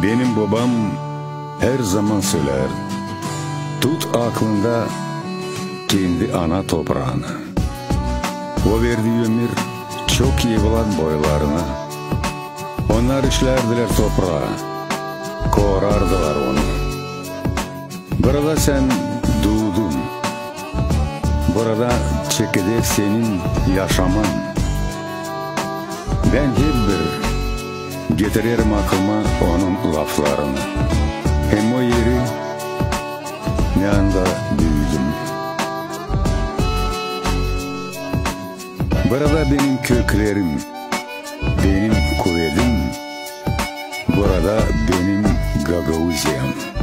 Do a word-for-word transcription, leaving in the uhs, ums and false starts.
Benim bobam her zaman söleerdi: tut aklında kendi ana topraanı. O verdi ömür çok evlat boylarına. Onnar işlärdiler topraa, korardılar onu. Burada sän duudun. Burada çekiler senin yaşaman. Bän hep bir getirerim aklıma onun laflarını hem o eri, neredä büüdüm. Burada benim köklerim, benim kuvedim, burada benim Gagauziyam.